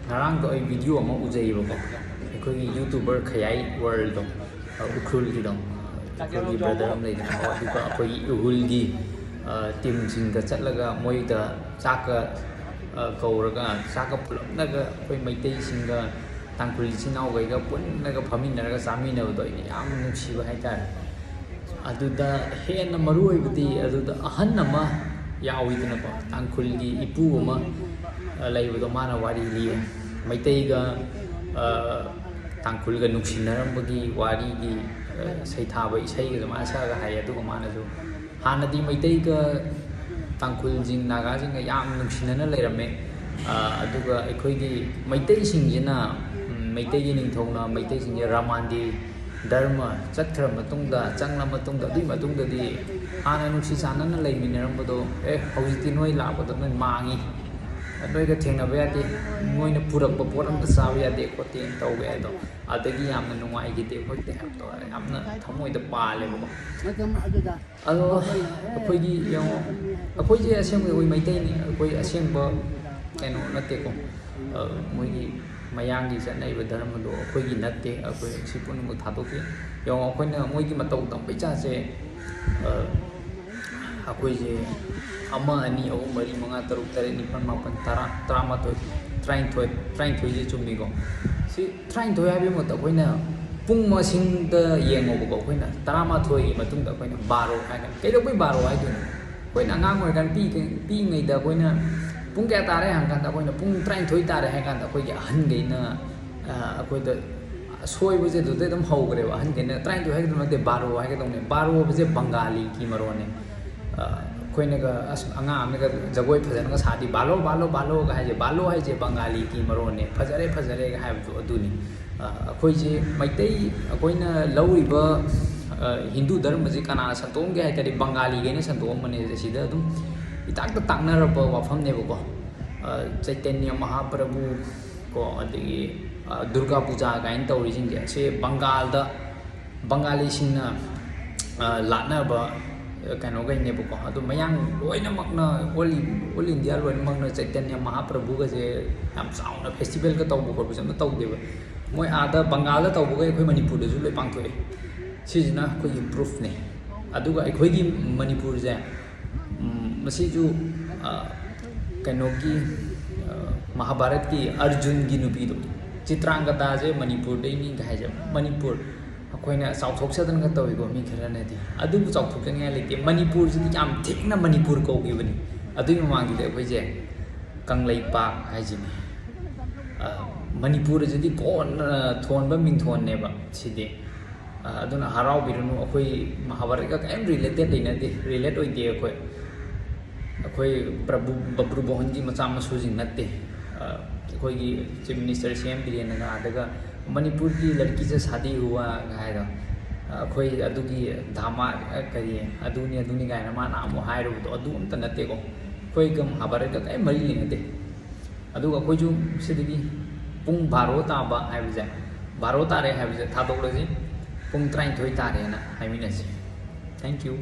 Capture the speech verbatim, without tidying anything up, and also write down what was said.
ꯉꯔꯥꯡꯗꯣ ꯑꯩ ꯚꯤꯗꯤꯑꯣ ꯑꯃ ꯎꯖꯩꯌꯦꯕꯀꯣ, ꯑꯩꯈꯣꯏꯒꯤ YouTuber ꯈꯌꯥꯏ ꯋꯥꯔꯜꯗꯣ, ꯎꯈ꯭ꯔꯨꯜꯒꯤꯗꯣ, ꯎꯈ꯭ꯔꯨꯜꯒꯤ ꯕ꯭ꯔꯗꯔ ꯑꯃ ꯂꯩꯗꯅ, ꯑꯗꯨꯒ ꯑꯩꯈꯣꯏꯒꯤ ꯎꯈ꯭ꯔꯨꯜꯒꯤ ꯇꯤꯝꯁꯤꯡꯒ ꯆꯠꯂꯒ ꯃꯣꯏꯗ ꯆꯥꯛꯀ ꯀꯧꯔꯒ, ꯆꯥꯛꯀ ꯄꯨꯜꯂꯞꯅꯒ ꯑꯩꯈꯣꯏ ꯃꯩꯇꯩꯁꯤꯡꯒ ꯇꯥꯡꯈꯨꯜ ꯏꯆꯤꯟ ꯏꯅꯥꯎꯈꯩꯒ ꯄꯨꯟꯅꯒ ꯐꯝꯃꯤꯟꯅꯔꯒ ꯆꯥꯃꯤꯟꯅꯕꯗꯣ ꯑꯩꯅ ꯌꯥꯝ ꯅꯨꯡꯁꯤꯕ ꯍꯥꯏꯇꯥꯔꯦ꯫ ꯑꯗꯨꯗ ꯍꯦꯟꯅ ꯃꯔꯨ ꯑꯣꯏꯕꯗꯤ ꯑꯗꯨꯗ ꯑꯍꯟ ꯑꯃ ꯌꯥꯎꯋꯤꯗꯅꯀꯣ, ꯇꯥꯡꯈꯨꯜꯒꯤ ꯏꯄꯨ ꯑꯃ ꯂꯩꯕꯗꯣ, ꯃꯥꯅ ꯋꯥꯔꯤ ꯂꯤꯌꯦ꯫ ꯃꯩꯇꯩꯒ ꯇꯥꯡꯈꯨꯜꯒ ꯅꯨꯡꯁꯤꯅꯔꯝꯕꯒꯤ ꯋꯥꯔꯤꯒꯤ ꯁꯩꯊꯥꯕ ꯏꯁꯩꯒꯁꯨ ꯃꯥꯅ ꯁꯛꯑꯒ ꯍꯥꯏꯌꯦ꯫ ꯑꯗꯨꯒ ꯃꯥꯅꯁꯨ ꯍꯥꯟꯅꯗꯤ ꯃꯩꯇꯩꯒ ꯇꯥꯡꯈꯨꯜꯁꯤꯡ, ꯅꯥꯒꯥꯁꯤꯡꯒ ꯌꯥꯝ ꯅꯨꯡꯁꯤꯅꯅ ꯂꯩꯔꯝꯃꯦ꯫ ꯑꯗꯨꯒ ꯑꯩꯈꯣꯏꯒꯤ ꯃꯩꯇꯩꯁꯤꯡꯁꯤꯅ, ꯃꯩꯇꯩꯒꯤ ꯅꯤꯡꯊꯧꯅ ꯃꯩꯇꯩꯁꯤꯡꯁꯦ ꯔꯥꯃꯥꯟꯒꯤ ꯙꯔꯃ ꯆꯠꯈ꯭ꯔ ꯃꯇꯨꯡꯗ, ꯆꯪꯂ ꯃꯇꯨꯡꯗ, ꯑꯗꯨꯒꯤ ꯃꯇꯨꯡꯗꯗꯤ ꯍꯥꯟꯅ ꯅꯨꯡꯁꯤ ꯆꯥꯟꯅꯅ ꯂꯩꯃꯤꯟꯅꯔꯝꯕꯗꯣ, "ꯑꯦ, ꯍꯧꯖꯤꯛꯇꯤ ꯅꯣꯏ ꯂꯥꯛꯄꯗ ꯅꯣꯏ ꯃꯥꯡꯉꯤ, ꯅꯣꯏꯒ ꯊꯦꯡꯅꯕ ꯌꯥꯗꯦ, ꯃꯣꯏꯅ ꯄꯨꯔꯛꯄ ꯄꯣꯠ ꯑꯝꯇ ꯆꯥꯕ ꯌꯥꯗꯦ ꯈꯣꯠꯇꯦꯅ" ꯇꯧꯋꯦ꯫ ꯑꯗꯣ ꯑꯗꯒꯤ ꯌꯥꯝꯅ ꯅꯨꯡꯉꯥꯏꯈꯤꯗꯦ ꯑꯩꯈꯣꯏꯗꯤ, ꯌꯥꯝꯅ ꯊꯃꯣꯏꯗ ꯄꯥꯜꯂꯦꯕꯀꯣ꯫ ꯑꯗꯣ ꯑꯩꯈꯣꯏꯒꯤ ꯌꯦꯡꯉꯣ, ꯑꯩꯈꯣꯏꯁꯦ ꯑꯁꯦꯡꯕ ꯑꯩꯈꯣꯏ ꯃꯩꯇꯩꯅꯤ, ꯑꯩꯈꯣꯏ ꯑꯁꯦꯡꯕ ꯀꯩꯅꯣ ꯅꯠꯇꯦꯀꯣ꯫ ꯃꯣꯏꯒꯤ ꯃꯌꯥꯡꯒꯤ ꯆꯠꯅꯔꯤꯕ ꯙꯔꯃꯗꯣ ꯑꯩꯈꯣꯏꯒꯤ ꯅꯠꯇꯦ꯫ ꯑꯩꯈꯣꯏ ꯁꯤ ꯄꯨꯝꯅꯃꯛ ꯊꯥꯗꯣꯛꯈꯤ꯫ ꯌꯦꯡꯉꯣ, ꯑꯩꯈꯣꯏꯅ ꯃꯣꯏꯒꯤ ꯃꯇꯧ ꯇꯝꯕꯩ ꯆꯥꯡꯁꯦ, ꯑꯩꯈꯣꯏꯁꯦ ꯑꯃ, ꯑꯅꯤ, ꯑꯍꯨꯝ, ꯃꯔꯤ, ꯃꯉꯥ, ꯇꯔꯨꯛ, ꯇꯔꯦꯠ, ꯅꯤꯄꯥꯜ, ꯃꯥꯄꯜ, ꯇꯔꯥ, ꯇꯔꯥꯃꯥꯊꯣꯏ, ꯇꯔꯥꯅꯤꯊꯣꯏ, ꯇꯔꯥꯅꯤꯊꯣꯏꯁꯦ ꯆꯨꯝꯃꯤꯀꯣ꯫ ꯁꯤ ꯇꯔꯥꯅꯤꯊꯣꯏ ꯍꯥꯏꯕꯒꯤ ꯃꯍꯨꯠꯇ ꯑꯩꯈꯣꯏꯅ ꯄꯨꯡ ꯃꯁꯤꯡꯗ ꯌꯦꯡꯉꯣꯕꯀꯣ, ꯑꯩꯈꯣꯏꯅ ꯇꯔꯥꯃꯥꯊꯣꯏꯒꯤ ꯃꯇꯨꯡꯗ ꯑꯩꯈꯣꯏꯅ ꯕꯥꯔꯣ ꯍꯥꯏꯒꯅꯤ꯫ ꯀꯩꯗꯧꯕꯩ ꯕꯥꯔꯣ ꯍꯥꯏꯗꯣꯏꯅꯣ? ꯑꯩꯈꯣꯏꯅ ꯑꯉꯥꯡ ꯑꯣꯏꯔꯤꯀꯥꯟꯗ, ꯄꯤꯛꯏ-, ꯄꯤꯛꯏꯉꯩꯗ ꯑꯩꯈꯣꯏꯅ ꯄꯨꯡ ꯀꯌꯥ ꯇꯥꯔꯦ ꯍꯪꯀꯥꯟꯗ, ꯑꯩꯈꯣꯏꯅ ꯄꯨꯡ ꯇꯔꯥꯅꯤꯊꯣꯏ ꯇꯥꯔꯦ ꯍꯥꯏ ꯀꯥꯟꯗ ꯑꯩꯈꯣꯏꯒꯤ ꯑꯍꯟꯈꯩꯅ, ꯑ, ꯑꯩꯈꯣꯏꯗ ꯁꯣꯏꯕꯁꯦ ꯑꯗꯨꯗꯩ ꯑꯗꯨꯝ ꯍꯧꯈ꯭ꯔꯦꯕ꯫ ꯑꯍꯟꯈꯩꯅ ꯇꯔꯥꯅꯤꯊꯣꯏ ꯍꯥꯏꯒꯗꯧ ꯅꯠꯇꯦ, ꯕꯥꯔꯣ ꯍꯥꯏꯒꯗꯧꯅꯦ꯫ ꯕꯥꯔꯣ ꯍꯥꯏꯕꯁꯦ ꯕꯪꯒꯥꯂꯤꯒꯤ ꯃꯔꯣꯟꯅꯦ꯫ ꯑ, ꯑꯩꯈꯣꯏꯅꯒ, ꯑꯁ, ꯑꯉꯥꯡ ꯑꯃꯅꯒ ꯖꯒꯣꯏ ꯐꯖꯅꯒ ꯁꯥꯗꯤ, "ꯕꯥꯂꯣ, ꯕꯥꯂꯣ, ꯕꯥꯂꯣꯒ" ꯍꯥꯏꯁꯦ, ꯕꯥꯂꯣ ꯍꯥꯏꯁꯦ ꯕꯪꯒꯥꯂꯤꯒꯤ ꯃꯔꯣꯟꯅꯦ, "ꯐꯖꯔꯦ, ꯐꯖꯔꯦꯒ" ꯍꯥꯏꯕꯗꯣ ꯑꯗꯨꯅꯤ꯫ ꯑ, ꯑꯩꯈꯣꯏꯁꯦ ꯃꯩꯇꯩ, ꯑꯩꯈꯣꯏꯅ ꯂꯧꯔꯤꯕ, ꯑ, ꯍꯤꯟꯗꯨ ꯙꯔꯃꯁꯦ ꯀꯅꯥꯅ ꯁꯟꯗꯣꯛꯑꯝꯒꯦ ꯍꯥꯏ ꯇꯥꯔꯗꯤ, ꯕꯪꯒꯥꯂꯤꯈꯩꯅ ꯁꯟꯗꯣꯛꯑꯝꯕꯅꯦ꯫ ꯁꯤꯗ ꯑꯗꯨꯝ ꯏꯇꯥꯛꯇ ꯇꯥꯛꯅꯔꯕ ꯋꯥꯐꯝꯅꯦꯕꯀꯣ꯫ ꯑ, ꯆꯩꯇꯟꯌ ꯃꯍꯥꯄ꯭ꯔꯚꯨ ꯀꯣ, ꯑꯗꯒꯤ, ꯑ, ꯗꯨꯔꯒꯥ ꯄꯨꯖꯥ ꯀꯥꯏꯅ ꯇꯧꯔꯤꯁꯤꯡꯁꯦ, ꯑꯁꯤ ꯕꯪꯒꯥꯜꯗ, ꯕꯪꯒꯥꯂꯤꯁꯤꯡꯅ, ꯑ, ꯂꯥꯠꯅꯕ, ꯀꯩꯅꯣꯈꯩꯅꯦꯕꯀꯣ꯫ ꯑꯗꯣ ꯃꯌꯥꯡ ꯂꯣꯏꯅꯃꯛꯅ, all all India ꯂꯣꯏꯅꯃꯛꯅ ꯆꯩꯇꯟꯌ ꯃꯍꯥꯄ꯭ꯔꯚꯨꯒꯁꯦ ꯌꯥꯝ ꯆꯥꯎꯅ festivalꯒ ꯇꯧꯕ ꯈꯣꯠꯄꯁꯦ ꯑꯝꯇ ꯇꯧꯗꯦꯕ꯫ ꯃꯣꯏ ꯑꯥꯗ ꯕꯪꯒꯥꯜꯗ ꯇꯧꯕꯒ ꯑꯩꯈꯣꯏ ꯃꯅꯤꯄꯨꯔꯗꯁꯨ ꯂꯣꯏ ꯄꯥꯡꯊꯣꯛꯑꯦ꯫ ꯁꯤꯁꯤꯅ ꯑꯩꯈꯣꯏꯒꯤ proofꯅꯦ꯫ ꯑꯗꯨꯒ ꯑꯩꯈꯣꯏꯒꯤ ꯃꯅꯤꯄꯨꯔꯁꯦ, ꯎꯝ, ꯃꯁꯤꯁꯨ, ꯑ, ꯀꯩꯅꯣꯒꯤ, ꯑ, ꯃꯍꯥꯚꯥꯔꯠꯀꯤ ꯑꯔꯖꯨꯟꯒꯤ ꯅꯨꯄꯤꯗꯣ, ꯆꯤꯇ꯭ꯔꯥꯡꯒꯗꯥꯁꯦ ꯃꯅꯤꯄꯨꯔꯗꯩꯅꯤ ꯀꯥꯏꯁꯦ꯫ ꯃꯅꯤꯄꯨꯔ ꯑꯩꯈꯣꯏꯅ ꯆꯥꯎꯊꯣꯛꯆꯗꯅꯒ ꯇꯧꯏꯀꯣ ꯃꯤ ꯈꯔꯅꯗꯤ, ꯑꯗꯨꯕꯨ ꯆꯥꯎꯊꯣꯛꯆꯅꯤꯡꯉꯥꯏ ꯂꯩꯇꯦ꯫ ꯃꯅꯤꯄꯨꯔꯁꯤꯗꯤ ꯌꯥꯝ ꯊꯦꯡꯅ ꯃꯅꯤꯄꯨꯔ ꯀꯧꯈꯤꯕꯅꯤ꯫ ꯑꯗꯨꯒꯤ ꯃꯃꯥꯡꯒꯤꯗ ꯑꯩꯈꯣꯏꯁꯦ ꯀꯪꯂꯩꯄꯥꯛ ꯍꯥꯏꯁꯤꯅꯤ꯫ ꯑ, ꯃꯅꯤꯄꯨꯔ ꯑꯁꯤꯗꯤ ꯀꯣꯟꯅ ꯊꯣꯟꯕ ꯃꯤꯡꯊꯣꯟꯅꯦꯕ ꯁꯤꯗꯤ꯫ ꯑ, ꯑꯗꯨꯅ ꯍꯔꯥꯎꯕꯤꯔꯨꯅꯨ꯫ ꯑꯩꯈꯣꯏ ꯃꯍꯥꯚꯥꯔꯠꯀ ꯀꯔꯤꯝ related ꯂꯩꯅꯗꯦ, relate ꯑꯣꯏꯗꯦ ꯑꯩꯈꯣꯏ꯫ ꯑꯩꯈꯣꯏ ꯄ꯭ꯔꯚꯨ ꯕꯕ꯭ꯔꯨ ꯃꯣꯍꯟꯒꯤ ꯃꯆꯥ ꯃꯁꯨꯁꯤꯡ ꯅꯠꯇꯦ꯫ ꯑ, ꯑꯩꯈꯣꯏꯒꯤ Chief Minister ꯁꯤ ꯑꯦꯝ ꯕꯤꯔꯦꯟꯅꯒ ꯑꯥꯗꯒ "ꯃꯅꯤꯄꯨꯔꯒꯤ ꯂꯔꯀꯤ ꯁꯦ ꯁꯥꯗꯤ ꯍꯨꯋꯥ" ꯍꯥꯏꯗꯣ, ꯑ, ꯑꯩꯈꯣꯏ ꯑꯗꯨꯒꯤ ꯙꯃꯥ, ꯑ, ꯀꯔꯤ, ꯑꯗꯨꯅꯤ ꯑꯗꯨꯅꯤ ꯀꯥꯏꯅ ꯃꯥꯅ ꯑꯃꯨꯛ ꯍꯥꯏꯔꯨꯕꯗꯣ, ꯑꯗꯨ ꯑꯝꯇ ꯅꯠꯇꯦꯀꯣ꯫ ꯑꯩꯈꯣꯏꯒ ꯃꯍꯥꯚꯥꯔꯠꯀ ꯀꯔꯤꯝ ꯃꯔꯤ ꯂꯩꯅꯗꯦ꯫ ꯑꯗꯨꯒ ꯑꯩꯈꯣꯏꯁꯨ ꯁꯤꯗꯒꯤ ꯄꯨꯡ ꯕꯥꯔꯣ ꯇꯥꯕ ꯍꯥꯏꯕꯁꯦ, ꯕꯥꯔꯣ ꯇꯥꯔꯦ ꯍꯥꯏꯕꯁꯦ ꯊꯥꯗꯣꯛꯂꯁꯤ, ꯄꯨꯡ ꯇꯔꯥꯅꯤꯊꯣꯏ ꯇꯥꯔꯦꯅ ꯍꯥꯏꯃꯤꯟꯅꯁꯤ꯫ Thank you꯫